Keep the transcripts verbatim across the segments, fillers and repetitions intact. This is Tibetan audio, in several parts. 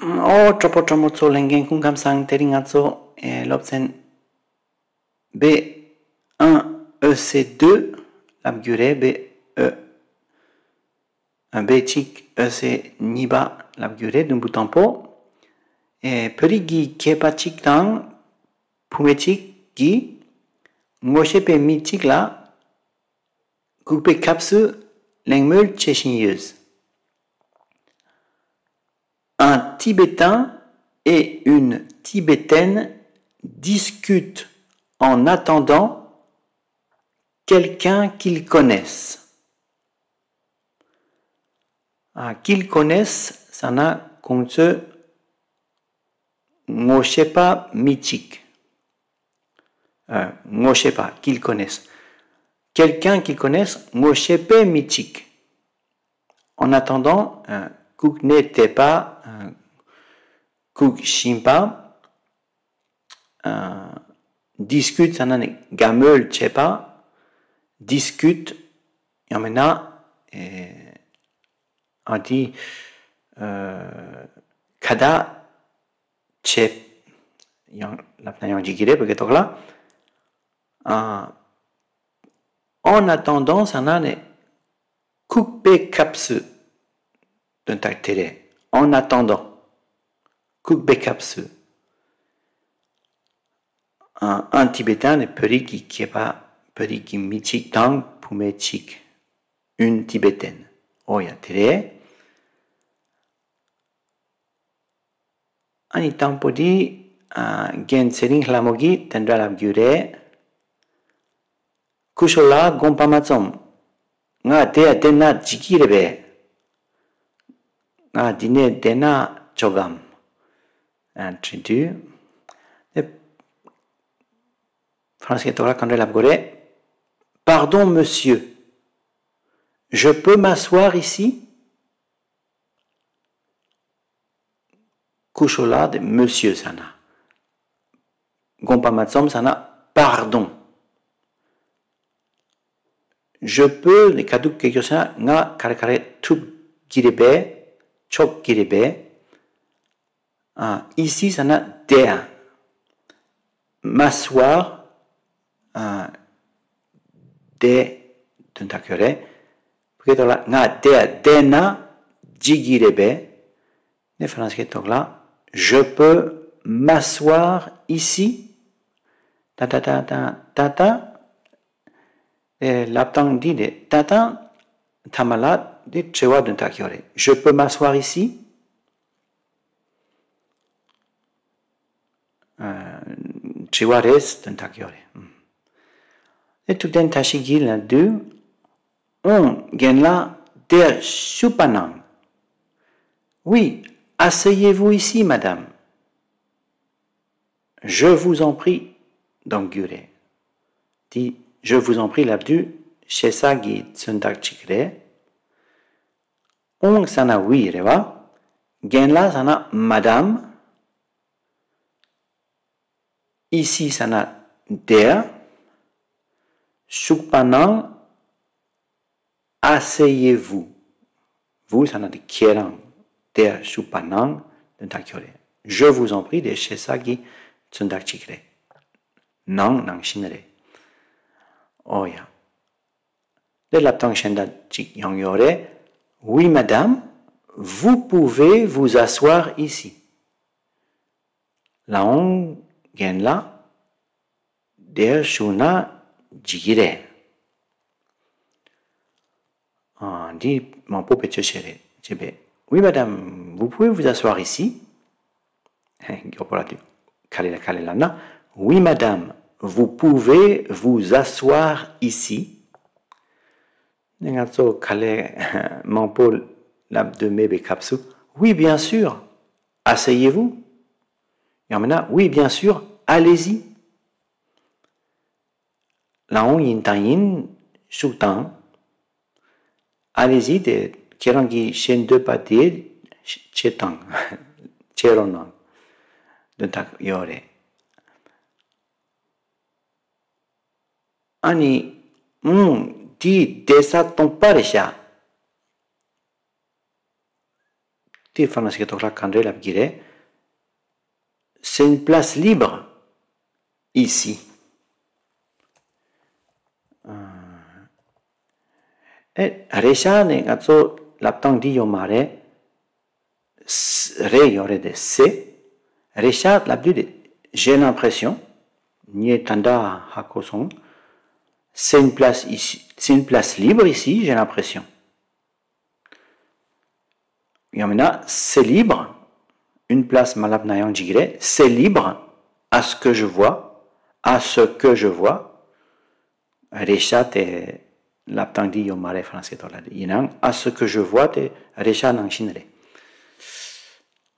ཨོ། གྲོགས་པོ་གྲོགས་མོ་ཚོ། ལྷན་རྒྱས་སྐུ་ཁམས་བཟང་། དེ་རིང་ང་ཚོ་ཨེ་སློབ་ཚན་B un E C deux ལབ་རྒྱུ་རེད། B E B གཅིག E C གཉིས་པ་ལབ་རྒྱུ་རེད། དུམ་བུ་དང་པོ། ཨེ་བོད་རིགས་ཀྱི་མཁས་པ་གཅིག་དང་བུད་མེད་གཅིག་གིས་ངོ་ཤེས་པའི་མི་གཅིག་ལ་ལྐུགས་པའི་སྐབས་སུ་གླེང་མོལ་བྱེད་བཞིན་ཡོད། Un Tibétain et une Tibétaine discutent en attendant quelqu'un qu'ils connaissent. ཨ། Qu'ils connaissent ཟེར་ན་ཁོང་ཚོས་ངོ་ཤེས་པ་མི་གཅིག་ཨ། ངོ་ཤེས་པ། Qu'ils connaissent quelqu'un qu'ils connaissent. ངོ་ཤེས་པའི་མི་གཅིག En attendant, ཨ། བཀུག་ནས་བསྡད་པ། ཨ། བཀུག་བཞིན་པ། ཨ། Discute ཟེར་ན་ནི་དགའ་མོལ་བྱེད་པ། Discute ཡང་མིན་ན། ཨེ། ཨ། དེ། ཨ། ཁ་བརྡ་བྱེད། ཡང་ལབ་ན་ཡང་འགྲིག་གི་རེད། བོད་སྐད་ཐོག་ལ། ཨ། En attendant ཟེར་ན་ནི་ལྐུགས་པའི་སྐབས་སུ། དོན་དག་དེ་རེད། En attendant ལྐུགས་པའི་སྐབས་སུ། ཨ། Un Tibétain ནི་བོད་རིགས་ཀྱི་མཁས་པ། བོད་རིགས་ཀྱི་མི་གཅིག་དང་བུད་མེད་གཅིག Une Tibétaine. ཨོ་ཡ། དེ་རེད། ཨ་ནི་དང་པོ་དེ། ཨ། རྒན་ཚེ་རིང་ལྷ་མོ་གིས་དེ་འདྲ་ལབ་རྒྱུ་རེད། སྐུ་ཞབས་ལགས་དགོངས་པ་མ་ཚོམས། ང་དེ་ཡ་བསྡད་ན་འགྲིག་གི་རེད་པས། ང་འདི་ནས་བསྡད་ན་ཆོག་གམ། ཨ། དྲི་དུས། དེ་ཧྥ་རན་སིའི་ཐོག་ལ་ག་འདྲ་ལབ་དགོས་རེད། Pardon, monsieur. Je peux m'asseoir ici? སྐུ་ཞབས་ལགས་དེ་monsieur ཟེར་ན། དགོངས་པ་མ་ཚོམས་ཟེར་ན། Pardon. Je peux ནི་ག་འདུག་སྐད་ཆ་ཟེར་ན། ང་ག་རེ་ག་རེ་ཐུབ་ཀྱི་རེད་པས། ཆོག་གི་རེད་པས། ཨ། Ici ཟེར་ན་དེ། M'asseoir ཨ། དེ་དོན་དག་ཡོད་རེད། བོད་སྐད་ཐོག་ལ་ང་དེ་བསྡད་ན་འགྲིག་གི་རེད་པས། ནས་ཧྥ་རན་སིའི་ཐོག་ལ། Je peux m'asseoir ici? ད་ད་ད་ད་ད་ད། ཨེ། ལབ་སྟངས་འདི་རེད། ད་ད་ཐ་མ་ལ་འདི་དྲི་བ་དོན་དག་ཡོད་རེད། Je peux m'asseoir ici? ཨ། དྲི་བ་རེད། དོན་དག་ཡོད་རེད། ཨེ། ཐུབ་བསྟན་བཀྲ་ཤིས་ཀྱིས་ལབ་དུས། ཨོང་། རྒན་ལགས་འདིར་བཞུགས་པ་གནང་། Oui, asseyez-vous ici, madame. Je vous en prie. གདོང་རྒྱུ་རེད། དེ་Je vous en prie ལབ་དུས་ཞེ་ས་གི་མཚོན་རྟགས་གཅིག་རེད། ཨོང་ཟེར་ན་oui རེད་བ། རྒན་ལགས་ཟེར་ན་madame། Ici ཟེར་ན་འདིར། བཞུགས་པ་གནང་། Asseyez-vous. Vous ཟེར་ན་དེ་ཁྱེད་རང་། འདིར་བཞུགས་པ་གནང་། དོན་དག་ཁྱོད་རེད། Je vous en prie དེ་ཞེ་ས་གི་མཚོན་རྟགས་གཅིག་རེད། གནང་། ནང་བཞིན་རེད། ཨོ་ཡ། དེ་ལབ་སྟངས་གཞན་དག་ཅིག་ཡང་ཡོད་རེད། Oui, madame, vous pouvez vous asseoir ici. ལགས་འོང་རྒན་ལགས། འདིར་བཞུགས་ན་འགྲིག་གི་རེད། ཨ། འདི་མང་པོ་བེད་སྤྱོད་བྱས་རེད། བྱས་པས། Oui, madame, vous pouvez vous asseoir ici. ཧེ། མགྱོགས་པོ་ལབ་དུས་ག་ལེ་ལ་ག་ལེ་ལབ་ན། Oui, madame, vous pouvez vous asseoir ici. ནས་ང་ཚོ་ག་ལེ་མང་པོ་ལབ་འདོད་མེད་པའི་སྐབས་སུ། Oui, bien sûr, asseyez-vous. ཡང་མིན་ན། Oui, bien sûr, allez-y. ལགས་འོང་། ཡིན་དང་ཡིན། བཞུགས་དང་། Allez-y དེ་ཁྱེད་རང་གིས་བྱེད་འདོད་པ་དེ་བྱེད་དང་། བྱེད་རོགས་གནང་། དོན་དག་ཡོད་རེད། ཨ་ནི། ཨུང་། འདི་བསྡད་ས་སྟོང་པ་རེད་ཤག་དེ་ཧྥ་རན་སིའི་ཐོག་ལ་ག་འདྲས་ལབ་ཀྱི་རེད། C'est une place libre ici. ཨ། ཨེ། རེད་ཤག་ནས་ང་ཚོ་ལབ་སྟངས་འདི་ཡོད་མ་རེད། ས། རེད་ཡོད་རེད་དེ། C'est. རེད་ཤག་ལབ་དུས་དེ། J'ai l'impression. ངས་ད་ལྟ་ཧ་གོ་སོང་། C'est une place ici. C'est une place libre ici, j'ai l'impression. ཡང་མིན་ན། C'est libre. Une place མ་ལབ་ན་ཡང་འགྲིག་གི་རེད། C'est libre. À ce que je vois. À ce que je vois. རེད་ཤག་དེ་ལབ་སྟངས་འདི་ཡོད་མ་རེད། ཧྥ་རན་སིའི་ཐོག་ལ། ཡིན་ནའང་། À ce que je vois དེ་རེད་ཤག་ནང་བཞིན་རེད།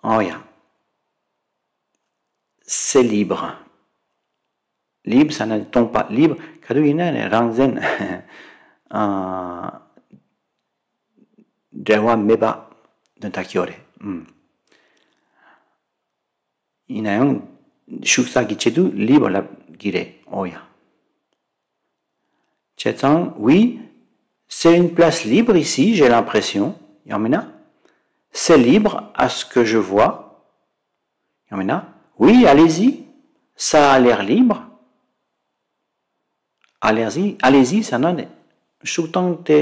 ཨོ་ཡ། C'est libre. Libre ཟེར་ན་སྟོང་པ། Libre ག་དུས་ཡིན་ན་ནི་རང་བཙན། ཨ། འབྲེལ་བ་མེད་པ་དོན་དག་ཡོད་རེད། ཨུམ། ཡིན་ན་ཡང་ཤུགས་གསལ་གྱི་ཆེད་དུ་libre ལབ་ཀྱི་རེད། ཨོ་ཡ། བྱས་ཙང་། Oui, c'est une place libre ici, j'ai l'impression. ཡང་མིན་ན། C'est libre à ce que je vois. ཡང་མིན་ན། Oui, allez-y, ça a l'air libre. Allez-y, allez-y ཟེར་ན་ནི་ཤུགས་བཏང་སྟེ་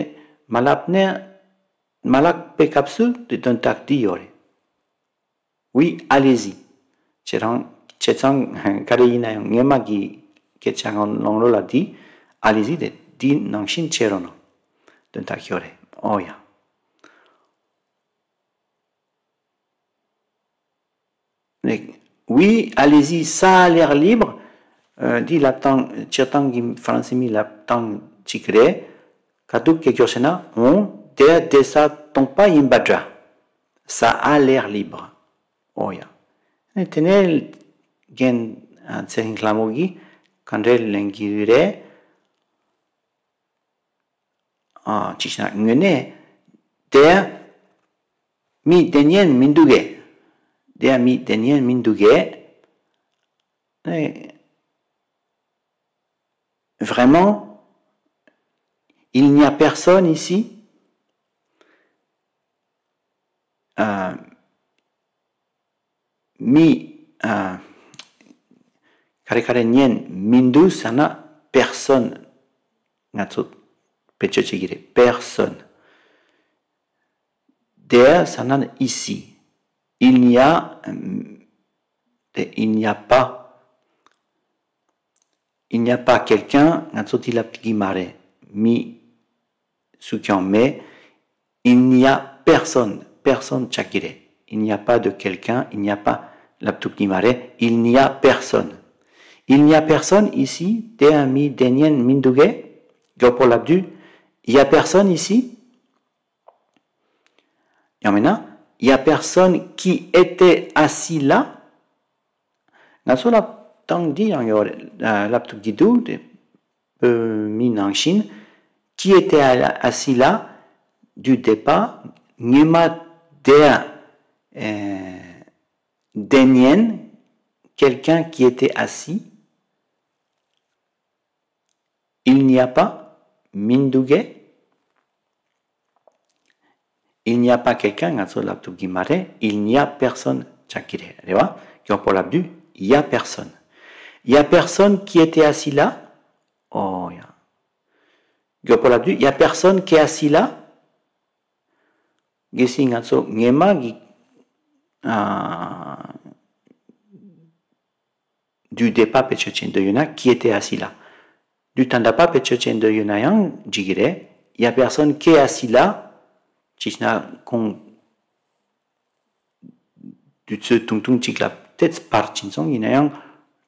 མ་ལབ་ནས། མ་ལབ་པའི་སྐབས་སུ་དེ་དོན་དག་འདི་ཡོད་རེད། Oui, allez-y. ཁྱེད་རང་། བྱས་ཙང་ག་རེ་ཡིན་ན་ཡང་སྔོན་མ་གི་སྐད་ཆ་ནང་ལོགས་ལ་འདི། Allez-y དེ་འདི་ནང་བཞིན་བྱེད་རོགས་གནང་། དོན་དག་ཡོད་རེད། ཨོ་ཡ། Oui, allez-y, ça a l'air libre. ཨ། འདི་ལབ་སྟངས། སྤྱིར་བཏང་གི་ཧྥ་རན་སི་མིའི་ལབ་སྟངས་གཅིག་རེད། ག་དུས་སྐད་ཆ་བཤད་ན། འོང་། དེ་དེ་ས་སྟོང་པ་ཡིན་པ་འདྲ། Ça a l'air libre. ཨོ་ཡ། ཨ་ནི་དེ་ནས་རྒན། ཨ། ཚེ་རིང་ལྷ་མོ་གིས་ག་འདྲས་ལེན་གྱི་རེད། ཨ། ཅིག་བྱས་ན་དངོས་གནས་དེ་མི་བདེན་ཡན་མི་འདུག་གས། དེ་མི་བདེན་ཡན་མི་འདུག་གས། ཨེ། Vraiment, il n'y a personne ici. ཨ། མི། ཨ། ག་རེ་ག་རེ་ཡན་མི་འདུག་ཟེར་ན། personne ང་ཚོ་བེད་སྤྱོད་བྱེད་ཀྱི་རེད། Personne. དེ་ཟེར་ན་ནི་ici. Il n'y a, ཨམ། དེ། Il n'y a pas. Il n'y a pas quelqu'un. ང་ཚོ་དེ་ལབ་ཐུབ་ཀྱི་མ་རེད། མི་སུ་ཀྱང་མེད། Il n'y a personne. Personne ཆགས་ཀྱི་རེད། Il n'y a pas de quelqu'un. Il n'y a pas ལབ་ཐུབ་ཀྱི་མ་རེད། Il n'y a personne. Il n'y a personne ici. དེ་ཡང་མི་བདེན་ཡན་མི་འདུག་གས། མགྱོགས་པོ་ལབ་དུས། Il y a personne ici. ཡང་མིན་ན། Il y a personne qui était assis là. ང་ཚོ་ལབ་སྟངས་འདི་ཡང་ཡོད་རེད། ཨ། ལབ་ཐུབ་ཀྱི་འདུག་སྟེ། བོད་མི་ནང་བཞིན། Qui était assis là du départ. སྔོན་མ་དེ། ཨེ། བདེན་ཡན། Quelqu'un qui était assis. Il n'y a pas. མི་འདུག་གས། Il n'y a pas quelqu'un. ང་ཚོ་ལབ་ཐུབ་ཀྱི་མ་རེད། Il n'y a personne ཆགས་ཀྱི་རེད། རེད་བ། མགྱོགས་པོ་ལབ་དུས། Il y a personne. Il y a personne qui était assis là. ཨོ་ཡ། མགྱོགས་པོ་ལབ་དུས། Il y a personne qui est assis là. གལ་སྲིད་ང་ཚོ་སྔོན་མ་གི། ཨ། Du départ བེད་སྤྱོད་བྱེད་འདོད་ཡོད་ན། Qui était assis là. Du ད་ལྟ་བ་བེད་སྤྱོད་བྱེད་འདོད་ཡོད་ན་ཡང་འགྲིག་གི་རེད། Il y a personne qui est assis là. ཅིག་ན་ཁོང་དུས་ཚོད་ཐུང་ཐུང་ཅིག་ལ་དེ་སྤར་ཕྱིན་སོང་། ཡིན་ན་ཡང་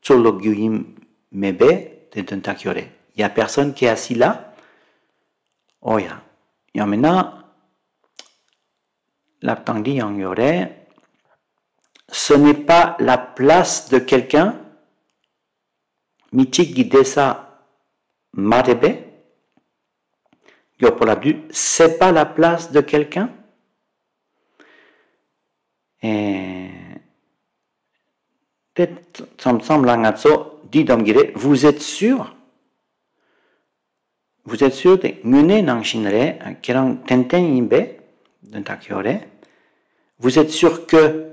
ཚུར་ལོག་རྒྱུ་ཡིན་མེད་པས་དེ་དོན་དག་ཡོད་རེད། Il y a personne qui est assis là. ཨོ་ཡ། ཡང་མིན་ན། ལབ་སྟངས་འདི་ཡང་ཡོད་རེད། Ce n'est pas la place de quelqu'un. མི་གཅིག་གི་བསྡད་ས་མ་རེད་པས། མགྱོགས་པོ་ལབ་དུས། C'est pas la place de quelqu'un. ཨེ། དེ་མཚམས་མཚམས་ལ་ང་ཚོ་འདི་འདོན་གྱི་རེད། Vous êtes sûr? Vous êtes sûr དེ་དངོས་གནས་ནང་བཞིན་རེད། ཁྱེད་རང་ཏན་ཏན་ཡིན་པས་དོན་དག་ཡོད་རེད། Vous êtes sûr que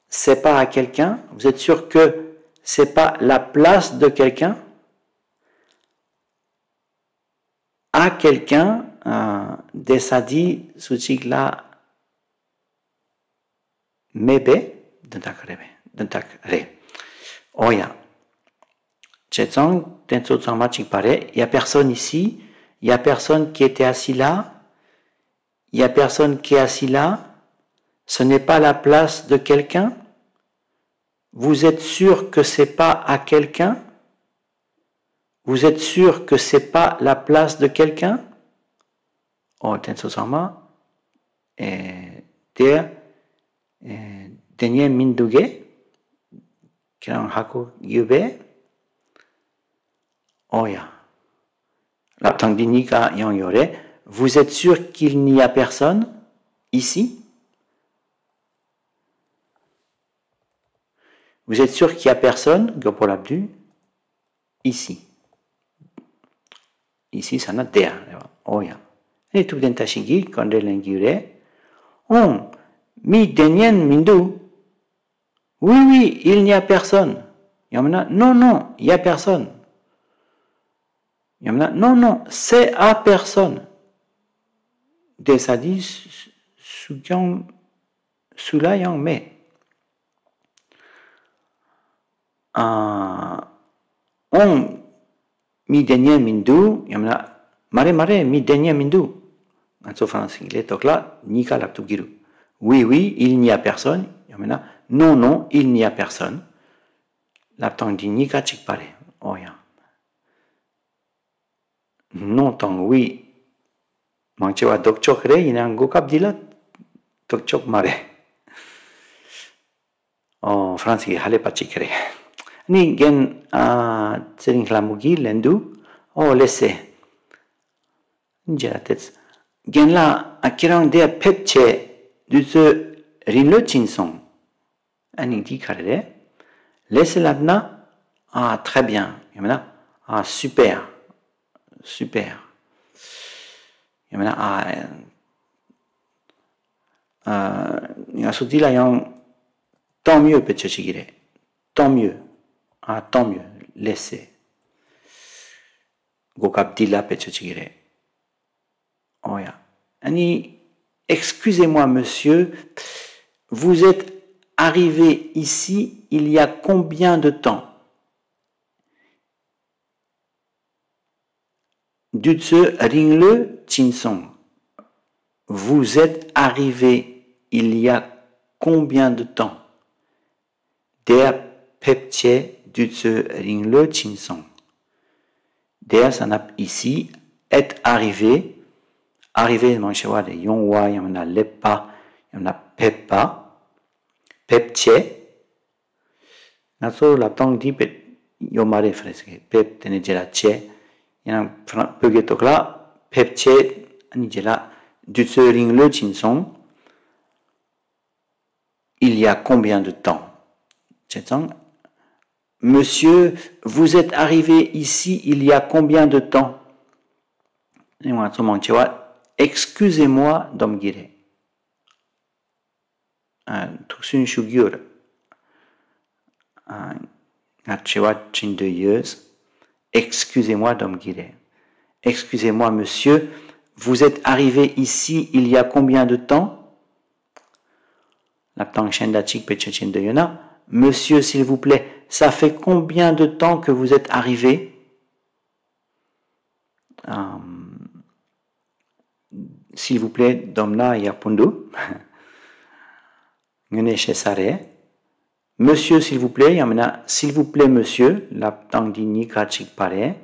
c'est pas à quelqu'un? Vous êtes sûr que c'est pas la place de quelqu'un? À quelqu'un, euh, དེ་ས་འདི་སུ་གཅིག་ལ་མེད་པས་དོན་དག་རེད་པས། དོན་དག་རེད། ཨོ་ཡ། བྱས་ཙང་དེ་ཚོ་ཚང་མ་གཅིག་པ་རེད། Il y a personne ici. Il y a personne qui était assis là. Il y a personne qui est assis là. Ce n'est pas la place de quelqu'un. Vous êtes sûr que c'est pas à quelqu'un? Vous êtes sûr que c'est pas la place de quelqu'un? ཨོ་དེ་ཚོ་ཚང་མ་ཨེ་དེ་ཨེ་དེ་ཉན་མིན་འདུག་གས། ཁྱེད་རང་ཧ་གོ་ཡོད་པས། ཨོ་ཡ། ལབ་སྟངས་འདི་གཉིས་ཀ་ཡང་ཡོད་རེད། Vous êtes sûr qu'il n'y a personne ici? Vous êtes sûr qu'il y a personne? མགྱོགས་པོ་ལབ་དུས། Ici. Ici ཟེར་ན་དེ་ཡ་རེད་བ། ཨོ་ཡ། ཨེ་ཐུབ་བསྟན་བཀྲ་ཤིས་ཀྱིས་བཀའ་འདྲི་ལེན་གྱི་རེད། ཨོང་། མི་དེ་ཉན་མི་འདུག Oui, oui, il n'y a personne. ཡང་མིན་ན། Non, non, il y a personne. ཡང་མིན་ན། Non, non, c'est à personne. དེ་ས་འདི་སུ་ཀྱང་སུ་ལ་ཡང་མེད། ཨ། ཨོང་། མི་དེ་ཉན་མི་འདུག་ཡང་མིན་ན། མ་རེད་མ་རེད། མི་དེ་ཉན་མི་འདུག་ང་ཚོ་ཧྥ་རན་སི་ལས་ཐོག་ལ་གཉིས་ཀ་ལབ་ཐུབ་ཀྱི་རེད། Oui, oui, il n'y a personne. ཡང་མིན་ན། Non, non, il n'y a personne. ལབ་སྟངས་འདི་གཉིས་ཀ་གཅིག་པ་རེད། ཨོ་ཡ། Non དང་oui མང་ཆེ་བ་ལྡོག་ཕྱོགས་རེད། ཡིན་ནའང་གོ་སྐབས་འདི་ལ་ལྡོག་ཕྱོགས་མ་རེད། ཨོ་ཧྥ་རན་སི་གི་ཧ་ལས་པ་གཅིག་རེད། ནི་རྒན་ཨ་ཚེ་རིང་ལྷ་མོ་གིས་ལན་དུ། ཨོ་ལེ་སེ། རྒན་ལགས་ཨ་ཁྱེད་རང་འདིར་ཕེབས་བྱས་དུས་ཚོད་རིང་ལོས་ཕྱིན་སོང་། ཨ་ནི་འདི་ག་རེ་རེད། ལེ་སེ་ལབ་ན། ཨ་très bien ཡང་མིན་ན། ཨ་super super ཡང་མིན་ན། ཨ་ཨ་ང་ཚོ་འདི་ལ་ཡང་tant mieux བེད་སྤྱོད་བྱེད་ཀྱི་རེད། Tant mieux. ཨ་tant mieux. ལེ་སེ། གོ་སྐབས་འདི་ལ་བེད་སྤྱོད་བྱེད་ཀྱི་རེད། ཨོ་ཡ། ཨ་ནི། Excusez-moi, monsieur. Vous êtes arrivé ici il y a combien de temps? དུས་ཚོད་རིང་ལོས་ཕྱིན་སོང་། Vous êtes arrivé il y a combien de temps? འདིར་ཕེབས་བྱས་དུས་ཚོད་རིང་ལོས་ཕྱིན་སོང་། འདིར་ཟེར་ན་ici être arrivé. Arrivé མང་ཆེ་བ་རེད། ཡོང་བ་ཡང་མིན་ན་སླེབས་པ་ཡང་མིན་ན་ཕེབས་པ། ཕེབས་བྱས། ང་ཚོ་ལབ་སྟངས་འདི་དཔེ་ཡོད་མ་རེད། ཧྥ་རན་སི་གི་ཕེབས་དེ་ནས་རྗེས་ལ་བྱས། ཡང་ན་ཧྥ་རན་བོད་སྐད་ཐོག་ལ་ཕེབས་བྱས་ཨ་ནི་རྗེས་ལ་དུས་ཚོད་རིང་ལོས་ཕྱིན་སོང་། Il y a combien de temps? བྱས་ཙང་། Monsieur, vous êtes arrivé ici il y a combien de temps? ང་ཚོ་མང་ཆེ་བ། Excusez-moi འདོམས་ཀྱི་རེད། ཨ། ཐུགས་སུན་ཞུ་རྒྱུར། ཨ། ང་དྲི་བ་དྲི་འདོད་ཡོད། Excusez-moi འདོམས་ཀྱི་རེད། Excusez-moi, monsieur, vous êtes arrivé ici il y a combien de temps? ལབ་སྟངས་གཞན་དང་གཅིག་པའི་ཆོས་ཅན་དུ་ཡོད་ན། Monsieur, s'il vous plaît, ça fait combien de temps que vous êtes arrivé? ཨམ། S'il vous plaît འདོམས་ན་ཡག་པོ་འདུག་དངོས་གནས་ཤེས་ས་རེད། Monsieur, s'il vous plaît ཡང་མིན་ན། S'il vous plaît, monsieur ལབ་སྟངས་འདི་གཉིས་ཀ་གཅིག་པ་རེད།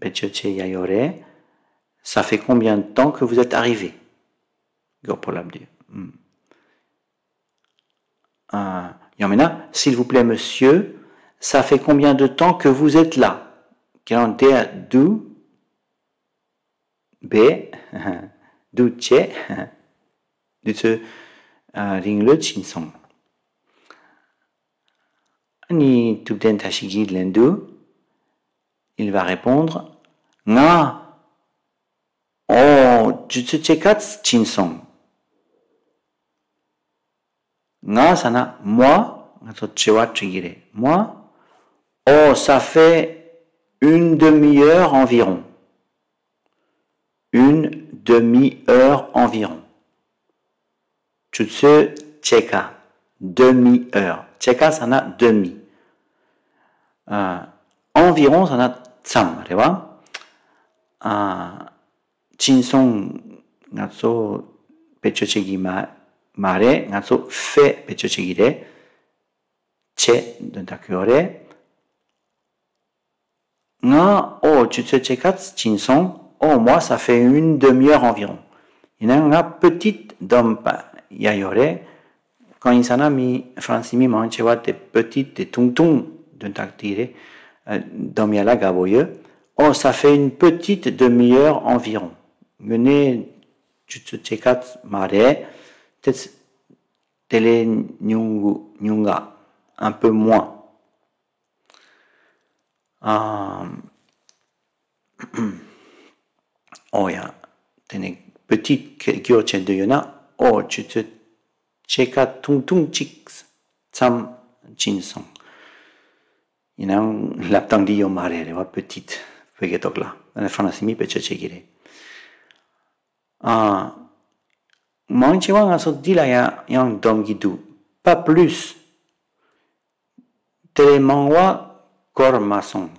བེད་སྤྱོད་བྱེད་ཡ་ཡོད་རེད། Ça fait combien de temps que vous êtes arrivé? མགྱོགས་པོ་ལབ་དུས། ཨུམ། ཨ། ཡང་མིན་ན། S'il vous plaît, monsieur, ça fait combien de temps que vous êtes là? ཁྱེད་རང་འདིར་འདུག་པས། འདུག་བྱས། དུས་ཚོད་ཨ་རིང་ལོས་ཕྱིན་སོང་། ཨ་ནི་ཐུབ་བསྟན་བཀྲ་ཤིས་ཀྱིས་ལན་དུ། Il va répondre. ང་། ཨོ། དུས་ཚོད་ཕྱེད་ཀ་ཕྱིན་སོང་། ང་ཟེར་ན་moi། ང་ཚོ་དྲི་བ་དྲི་གི་རེད། Moi, oh, ça fait une demi-heure environ. Une demi-heure environ. ཆུ་ཚོད་ཕྱེད་ཀ། Demi-heure. ཕྱེད་ཀ་ཟེར་ན་demi། ཨ། Environ ཟེར་ན་ཙམ་རེད་བ། ཨ། ཅིན་སོང་ང་ཚོ་བེད་སྤྱོད་བྱེད་ཀྱི་མ་མ་རེད། ང་ཚོ་ཕེ་བེད་སྤྱོད་བྱེད་ཀྱི་རེད། ཆེ་འདོན་ཐག་ཡོད་རེད། ང་ཨོ་ཆུ་ཚོད་ཕྱེད་ཀ་ཕྱིན་སོང་། Oh, moi, ça fait une demi-heure environ. ཡིན་ན་ང་petite འདོན་པ་ཡ་ཡོད་རེད། གང་ཡིན་ཟེར་ན་མི་ཧྥ་རན་སི་མི་མང་ཆེ་བ་དེ་petite དེ་ཐུང་ཐུང་འདོན་ཐག་དེ་རེད། ཨ། འདོན་ཡ་ལ་དགའ་པོ་ཡོད། Oh, ça fait une petite demi-heure environ. དངོས་གནས་ཆུ་ཚོད་ཕྱེད་ཀ་མ་རེད། དེ་དེ་ལས་ཉུང་ཉུང་ག Un peu moins. ཨ། ཨོ་ཡ། དེ་ནས་petite སྐད་སྒྱུར་བྱེད་འདོད་ཡོད་ན། ཨོ་ཆུ་ཚོད་ཕྱེད་ཀ་ཐུང་ཐུང་གཅིག་མཚམས་ཕྱིན་སོང་། ཡིན་ནའང་ལབ་སྟངས་འདི་ཡོད་མ་རེད། རེད་བ། petite བོད་སྐད་ཐོག་ལ། ཨ་ནི་ཧྥ་རན་སི་མི་བེད་སྤྱོད་བྱེད་ཀྱི་རེད། ཨ། མང་ཆེ་བ་ང་ཚོ་འདི་ལ་ཡང་ཡང་འདོན་གྱི་འདུག Pas plus. དེ་ལས་མང་བ་འགོར་མ་སོང་།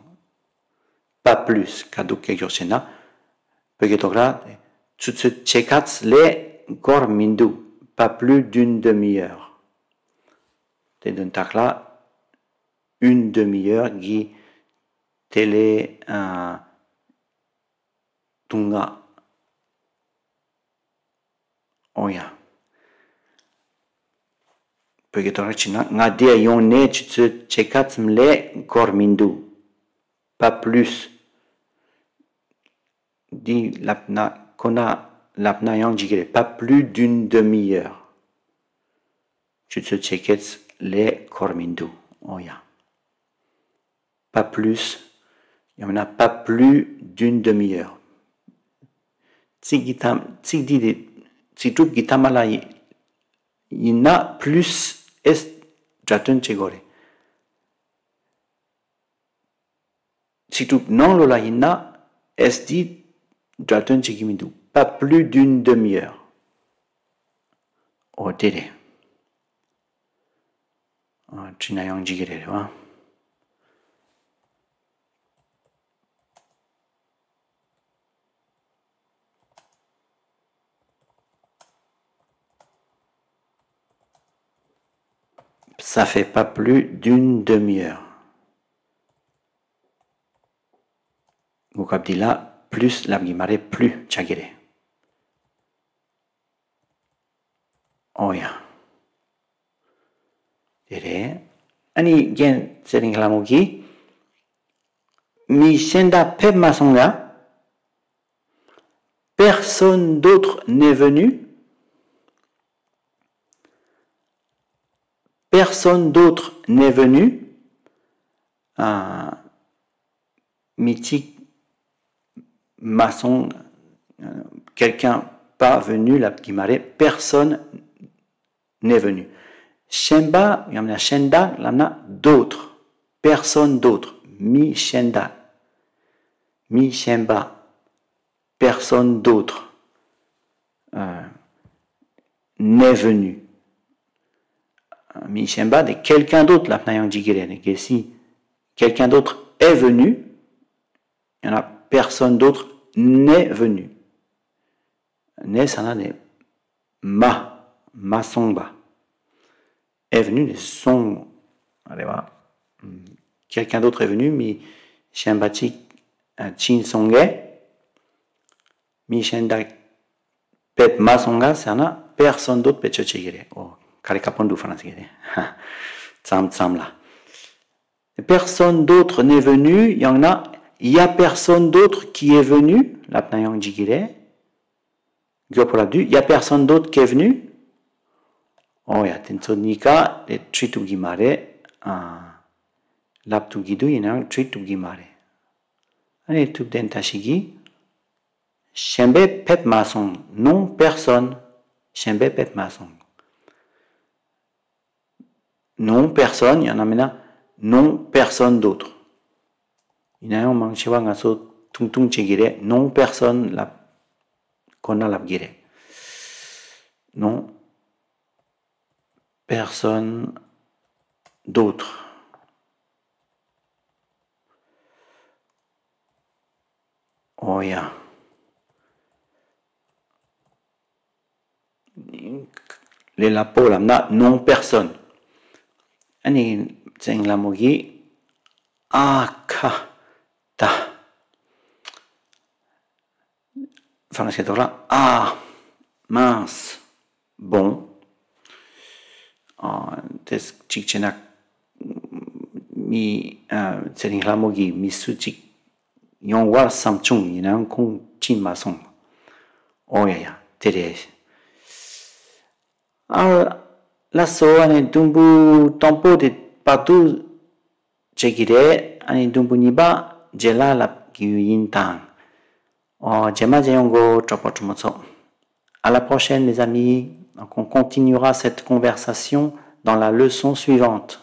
Pas plus ག་འདུག་སྐད་སྒྱུར་བྱས་ན། བོད་སྐད་ཐོག་ལ། ཆུ་ཚོད་ཕྱེད་ཀ་ལས་འགོར་མི་འདུག Pas plus d'une demi-heure. དེ་དོན་དག་ལ། Une demi-heure གི་དེ་ལས་ཨ། ཐུང་ང་། ཨོ་ཡ། བོད་སྐད་ཐོག་ལ་ཕྱིན་ན། ང་འདིར་ཡོང་ནས་ཆུ་ཚོད་ཕྱེད་ཀ་ཙམ་ལས་འགོར་མི་འདུག Pas plus. འདི་ལབ་ན་ཁོ་ན་ལབ་ན་ཡང་འགྲིག་གི་རེད། Pas plus d'une demi-heure. ཆུ་ཚོད་ཕྱེད་ཀ་ལས་འགོར་མི་འདུག་ཨོ་ཡ། Pas plus. ཡང་ན་pas plus d'une demi-heure. ཚིག་གི་ཐ་ཚིག་འདི་དེ་ཚིག་གྲུབ་ཀྱི་ཐ་མ་ལ་ཡི་ཡིན་ན་plus s སྒྲ་དོན་བྱེད་དགོས་རེད། ཚིག་གྲུབ་ནང་ལོགས་ལ་ཡིན་ན་s འདི་སྒྲ་དོན་བྱེད་ཀྱི་མི་འདུག Pas plus d'une demi-heure. ཨོ་དེ་རེད། ཨ། བྲིས་ན་ཡང་འགྲིག་གི་རེད། རེད་བ། Ça fait pas plus d'une demi-heure. གོ་སྐབས་འདི་ལ་plus ལབ་ཀྱི་མ་རེད། Plus ཆགས་ཀྱི་རེད། ཨོ་ཡ། དེ་རེད། ཨ་ནི་རྒན་ཚེ་རིང་ལྷ་མོ་གིས། མི་གཞན་དག་ཕེབས་མ་སོང་ལ། Personne d'autre n'est venu. Personne d'autre n'est venu. ཨ། མི་གཅིག་མ་སོང་། Quelqu'un pas venu ལབ་ཀྱི་མ་རེད། Personne n'est venu. གཞན་པ་ཡང་ན་གཞན་དག་ལབ་ན་d'autre. Personne d'autre. མི་གཞན་དག་མི་གཞན་པ། Personne d'autre, euh, n'est venu. མི་གཞན་པ་དེ་quelqu'un d'autre ལབ་ན་ཡང་འགྲིག་གི་རེད། གལ་སྲིད་quelqu'un d'autre est venu. ཡང་ན་personne d'autre n'est venu. N'est ཟེར་ན་ནི་མ་མ་སོང་བ། Est venu ནི་སོང་རེད་བ། Quelqu'un d'autre est venu. མི་གཞན་པ་ཅིག་ཕྱིན་སོང་གས། མི་གཞན་དག་ཕེབས་མ་སོང་ག་ཟེར་ན་personne d'autre བེད་སྤྱོད་བྱེད་ཀྱི་རེད། ཨོ་ག་རེ་དཀར་པོ་འདུག་ཧྥ་རན་སི་སྐད་དེ། ཙམ་ཙམ་ལ། Personne d'autre n'est venu. ཡང་ན་y a personne d'autre qui est venu ལབ་ན་ཡང་འགྲིག་གི་རེད། མགྱོགས་པོ་ལབ་དུས། Y a personne d'autre qui est venu. ཨོ་ཡ། དེ་ཚོ་གཉིས་ཀ་དེ་འབྲི་ཐུབ་ཀྱི་མ་རེད། ཨ། ལབ་ཐུབ་ཀྱི་འདུག་ཡིན་ནའང་འབྲི་ཐུབ་ཀྱི་མ་རེད། ཨ་ནི་ཐུབ་བསྟན་བཀྲ་ཤིས་ཀྱིས། གཞན་པས་ཕེབས་མ་སོང་། Non, personne. གཞན་པས་ཕེབས་མ་སོང་། Non personne ཡང་ན་མིན་ན། Non personne d'autre. ཡིན་ན་ཡང་མང་ཆེ་བ་ང་ཚོ་ཐུང་ཐུང་བྱེད་ཀྱི་རེད། Non personne ལབ་ཁོ་ན་ལབ་ཀྱི་རེད། Non personne d'autre. ཨོ་ཡ། ལས་སླ་པོ་ལབ་ན་non personne. ཨ་ནི་ཙེང་ལྷ་མོ་གིས་ཨ་ཁ་ད། ཧྥ་རན་སིའི་ཐོག་ལ་ཨ། མཱས། བོང་། ཨ། དེ་གཅིག་བྱས་ན་མི། ཨ། ཚེ་རིང་ལྷ་མོ་གིས་མི་སུ་གཅིག་ཡོང་བར་བསམ་བྱུང་། ཡིན་ནའང་ཁོང་ཁྲིད་མ་སོང་། ཨོ་ཡ་ཡ། དེ་རེད། ཨ། ལགས་སོ། ཨ་ནི་དུམ་བུ་དང་པོ་དེ་བར་དུ་བྱེད་ཀྱི་རེད། ཨ་ནི་དུམ་བུ་གཉིས་པ་རྗེས་ལ་ལབ་ཀྱི་ཡིན་དང་། ཨོ། རྗེས་མ་མཇལ་ཡོང་གོ་གྲོགས་པོ་གྲོགས་མོ་ཚོ། À la prochaine, les amis. Donc, on continuera cette conversation dans la leçon suivante.